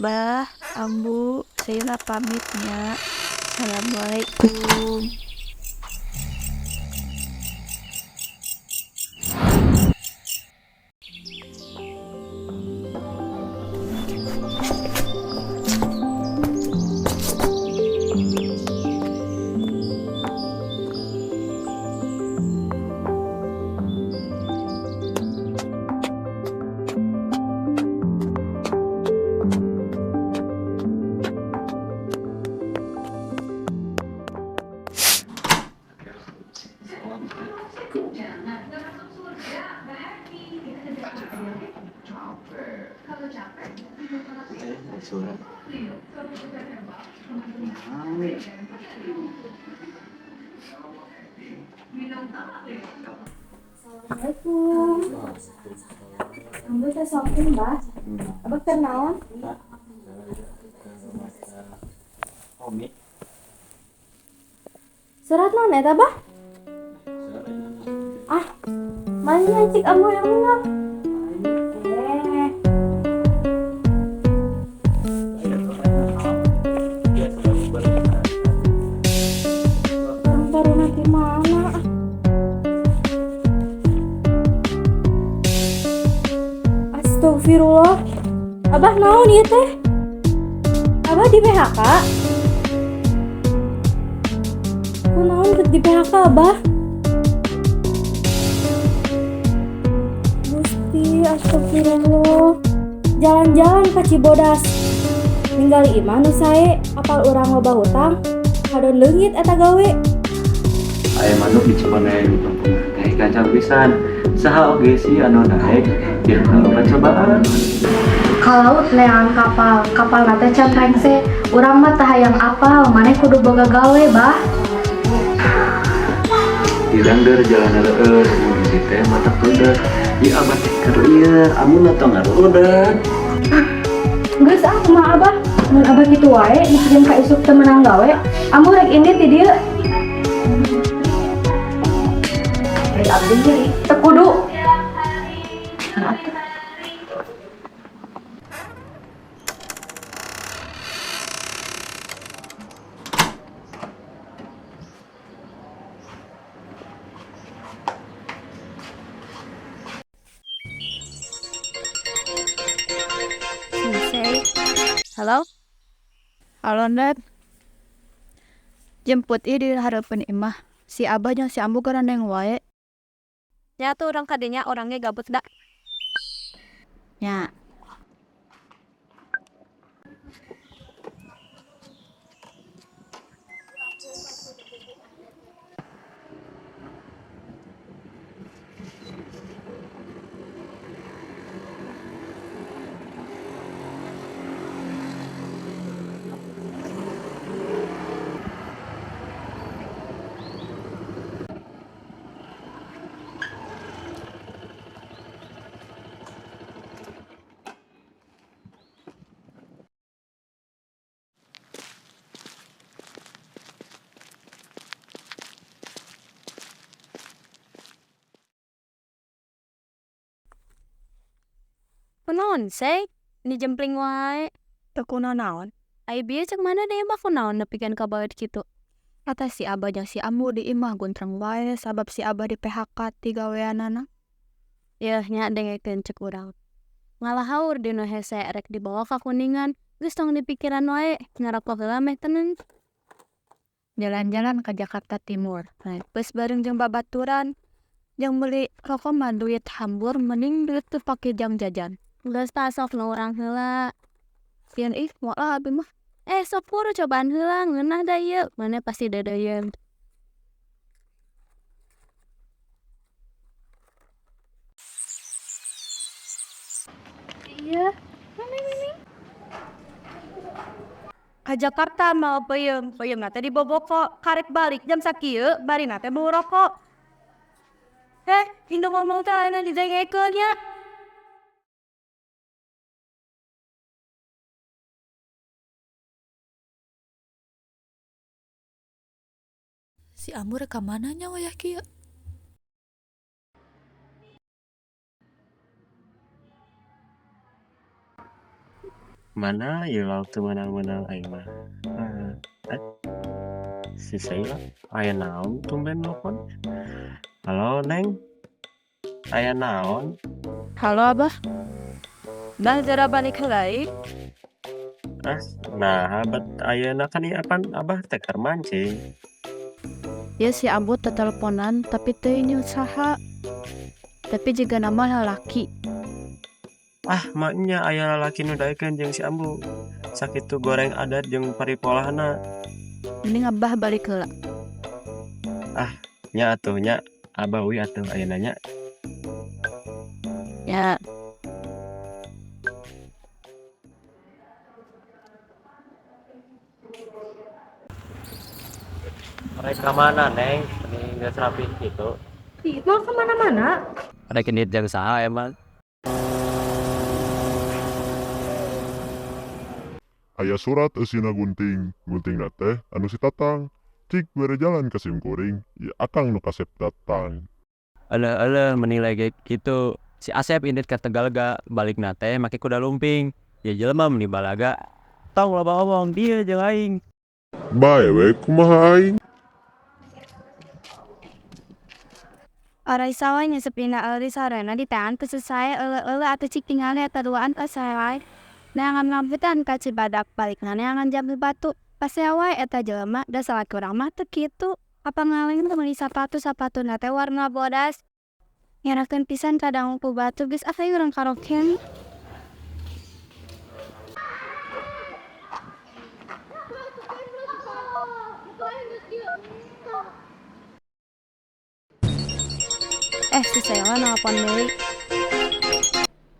Bah, Ambu, Sheila pamit nya. Assalamualaikum. Surat. Assalamualaikum. Ambu teh shopping, Bah. Abah teh naon? Komik. Surat naon eta, Bah? Ah, mana cik ambu yang menang? Eh, orang baru nanti mana? Ah. Astagfirullah. Abah naon ieu teh? Abah di PHK? Kunaon rek di PHK, Abah? Gusti, astagfirullah. Jalan-jalan ka Cibodas. Ninggali imah nu sae, apal urang loba hutang, kadon leungit eta gawe. Aya manuk di Cikoneng di kampung teh gancang pisan. Saha oge sih anu naik biar loba cobaan. Ka laut neangan kapal, kapal teh can rengse. Urang mah teu hayang apal, maneh kudu boga gawe, Bah. Dilanggar jalan leueur, mun hiji teh matak luder. Di abah teh keur lieur, amun atau ngarudet. Geus ah, kumaha Abah? Mun Abah kitu wae, mikirin ka isuk teu meunang gawe, ambu rek indit di dieu. Ari abdi jadi Teu kudu. Nah, atuh. Sensei. Halo? Halo, Ned. Jemput ih di hareupeun imah. Si Abah jeung si Ambu garandeng wae. Nya tuh urang kadinya orangnya gabut da. Nya. Kunaon sey? Ni jempling wae. Teu kunanaon. Ai bieu cek mana deui mah kunaon nepikeun ka baeud kitu. Kata si Abah jeung si Ambu di imah guntreng wae sabab si Abah di PHK ti gaweanana. Yeuh nya dengekeun cek urang. Ngalahaur dinu hese rek dibawa ka Kuningan, geus tong dipikiran wae, ngarokok heula meh teneng. Jalan-jalan ke Jakarta Timur. Naik bus bareng jeung babaturan. Jeung meuli rokok mah duit hambur mending duit teu pake jang jajan. Geus tah sok nu urang heula. Sieun ih moal ah abi mah. Eh sok pur cobaan heula ngeunah da ieu, maneh pasti deudeuieun. Iya. Ka Jakarta mau peuyeum, peuyeumna teh diboboko, karek balik jam sakieu barina teh bau rokok. Heh, indung ngomong teh ayeuna didengekeun nya. Si Ambu rek ka mana nya wayah kieu? Mana ieu lauk teu meunang-meunang aing mah. Eh, si Sheila aya naon tumben nelpon? Halo, Neng. Aya naon? Halo, Abah. Bah jara balik heula. Ah, nah bet ayeuna kan ieu apan Abah teh keur mancing. Ya, si Ambu teteleponan tapi teu inyo saha. Tapi jigana mah lalaki. Ah, maknya aya lalaki nu daekeun jeung si Ambu. Sakitu goreng adat jeung paripolahna. Mending Abah balik heula. Ah, nya atuh nya. Abah uih atuh ayeuna nya. Ya. Rek ka mana, Neng? Mending geus rapi kitu. Mau kemana-mana? Rek indit jeung saha emang? Aya surat eusina gunting, guntingna teh anu si Tatang. Cik bere jalan ka sim kuring, ieu akang nu kasep datang. Eleuh eleuh menilai ge kitu. Si Asep indit ka Tegallega, balikna teh make kuda lumping. Ieu jelema meuni balaga. Tong loba omong dieu jeung aing. Bae we kumaha aing. Oray sawah nya sepina eulis sarena diteangan ku sae euleuh-euleuh atuh cik tingali eta duaan ka sae wae. Neangan rambutan ka Cibadak, balikna neangan jambu batu. Pasea wae eta jelema, da salaki urang mah teu kitu. Apa ngaleng meuli sapatu, sapatuna teh warna bodas. Ngerakeun pisan kadangu ku batur, geus ah hayu urang karaokean. Eh, si Sheila nelpon deui.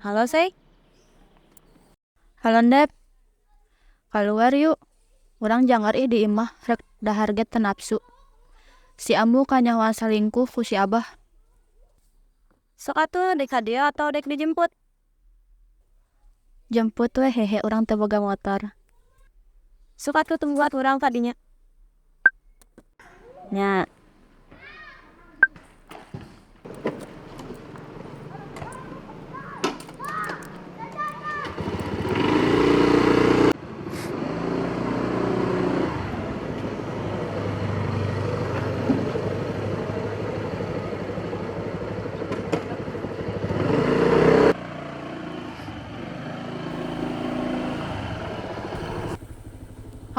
Halo, Sey. Halo, Ndep. Kaluar yuk. Urang janggar ih di imah rek dahar ge teu napsu. Si Ambu kanyahoan salingkuh ku si Abah. Sok atuh dek ka dieu atawa dek dijemput? Jemput we hehe, urang teu boga motor. Sok atuh tungguan urang ka dinya. Nya.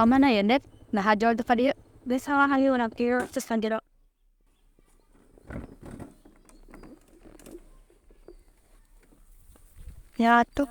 Ka mana ya, Ndep? Naha jol teu ka dieu. Geus salah hayu urang kieu terus ka jero. Ya atuh.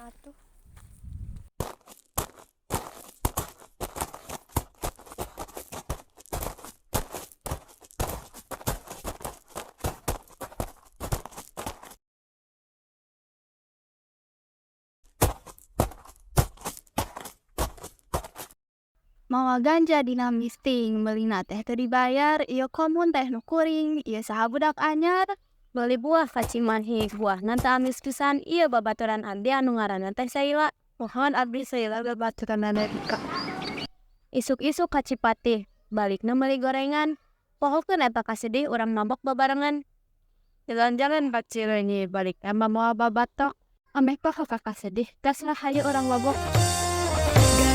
Mawa ganja dina misting, meulina teh teu dibayar, ieu komun teh nu kuring, ieu saha budak anyar? Meuli buah ka Cimahi, buahna teu amis pisan, ieu babaturan abdi anu ngaranna teh Sheila. Mohon abdi Sheila babaturan Erika. Isuk-isuk ka Cipatih, balikna meuli gorengan. Pohokeun eta kasedih urang mabok babarengan. Jalan-jalan ka Cileunyi, balikna mah mawa babato. Ameh poho ka kasedih, gas lah hayu urang mabok.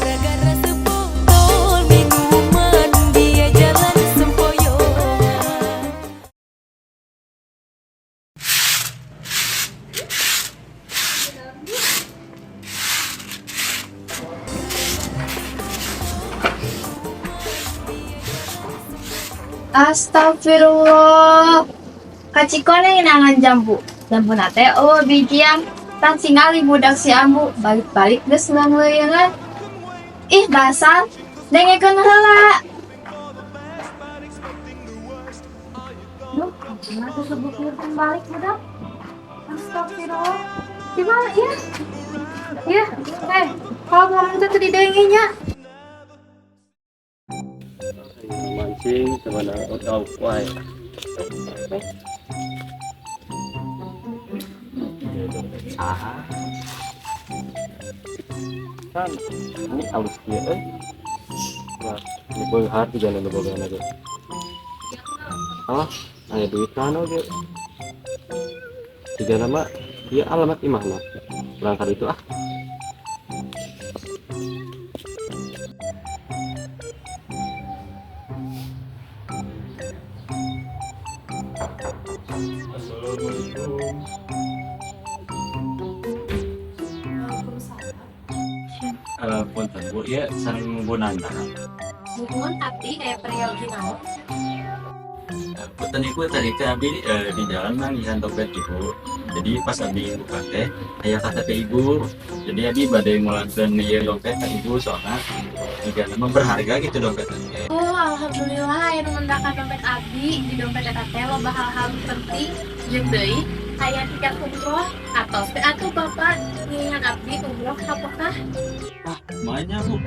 Gara-gara sebotol minuman dia jalan sempoyongan. Astagfirullah. Ka Cikoneng neangan jambu. Jambuna teh euweuh bijian. Tang tingali budak si Ambu balik-balik geus leung-leungeun. Ih, dasar dengekeun heula. Duh, kumaha tuh sebut balik budak? Astagfirullah. Gimana ya? Ya, eh, kalau ngomong teh teu didenge nya. Mancing teu meunang lauk wae. Saha? Kan ini alus kieu euy. Wah, nu beunghar jigana nu bogana ge. Alah, aya duitna oge. Jigana mah ieu alamat imahna. Urang ka ditu ah. Bu, ieu sareng Bu Nanda. Muhun abdi aya peryogi naon? Punten Ibu, tadi teh abdi di jalan manggihan dompet Ibu. Jadi pas abdi buka teh aya KTP Ibu. Jadi abdi bade ngulangkeun ieu dompet ka Ibu soalna jigana mah berharga gitu dompet teh. Oh, alhamdulillah aya nu mendakan dompet abdi. Di dompet eta teh loba hal-hal penting jeung deui aya tiket umroh atos teh atuh Bapak ngiringan abdi umroh ka Mekah. Lumayan Bu.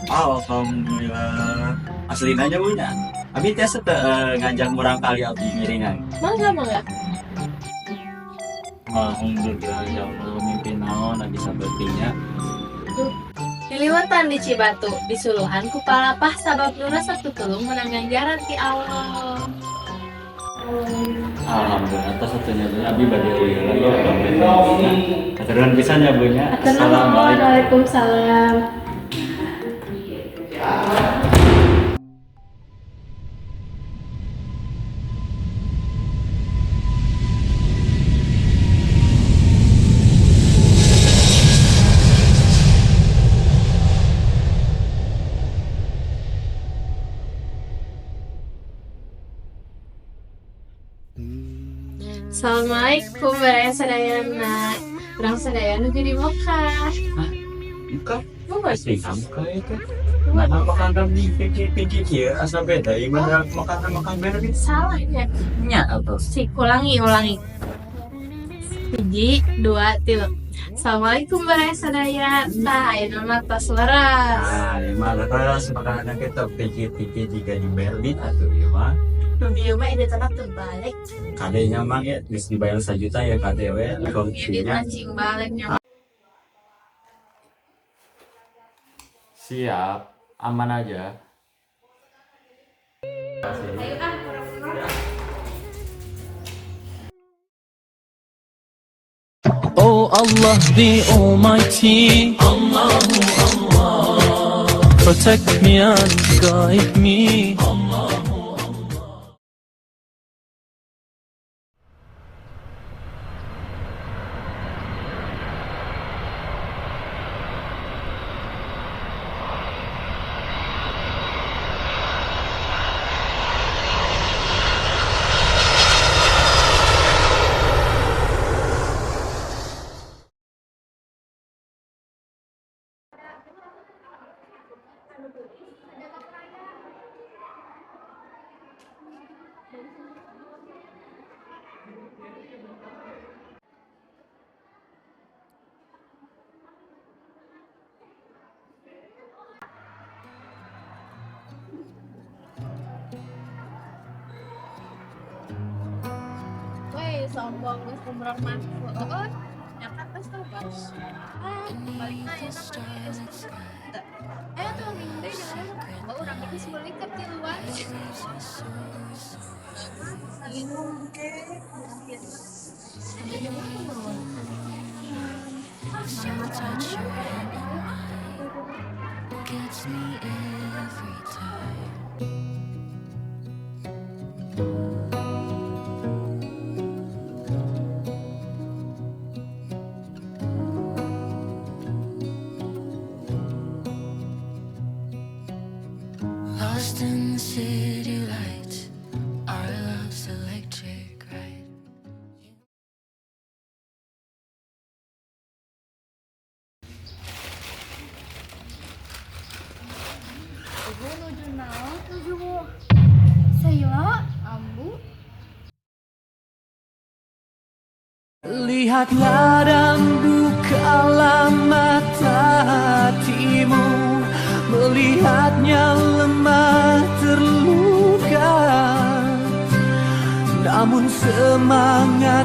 Alhamdulillah. Aslina nya Bu nya. Abi tiasa teu ngajak murang kali abdi ngiringan. Mangga mangga. Alhamdulillah ya Allah, mimpi naon abdi sabeutingnya. Diliwatan di Cibatu, disuluhan ku palapah sabab nu resep tutulung menang ganjaran ti Allah. Alhamdulillah tos satunya Bu, abdi bade uih heula ya dompet. Hatur nuhun pisan ya Bu nya. Assalamualaikum. Waalaikumsalam. Assalamualaikum baraya sadayana. Urang sadaya nuju di Mekah. Buka? Asli kamu itu. Nah, makan di pinggir kieu asa beda ieu mah makan makan beda. Salahnya. Nya atuh. Sik ulangi ulangi. 1, 2, 3. Assalamualaikum baraya sadaya. Tah ayeuna mah tos leres. Ah, ieu mah leres makanan kita pikir-pikir jika di Berlin atuh ieu mah. Nu dieu mah ide tanah terbalik. Kade nya mang ya geus dibayar 1 juta ya kade we Edit mancing baliknya. Siap, aman aja. Ayo ah, pura-pura. Oh Allah the Almighty, Allahu Allah, protect me and guide me. Allahu Allah. Weh, sombong geus umroh mah. Heeh. Nyakat geus tobat. Ah, balikna ayeuna mah geus teu. Ayo tuh minggu deui jalan. Bawa urang geus meuli keur tiluan. Touch your hand in mine gets me every time. Lost in the city lights, our love's electric ride. Ibu nuju naon? Nuju Sayla, Ambu. Lihatlah dan bukalah mata hatimu, melihatnya lemah terluka, namun semangat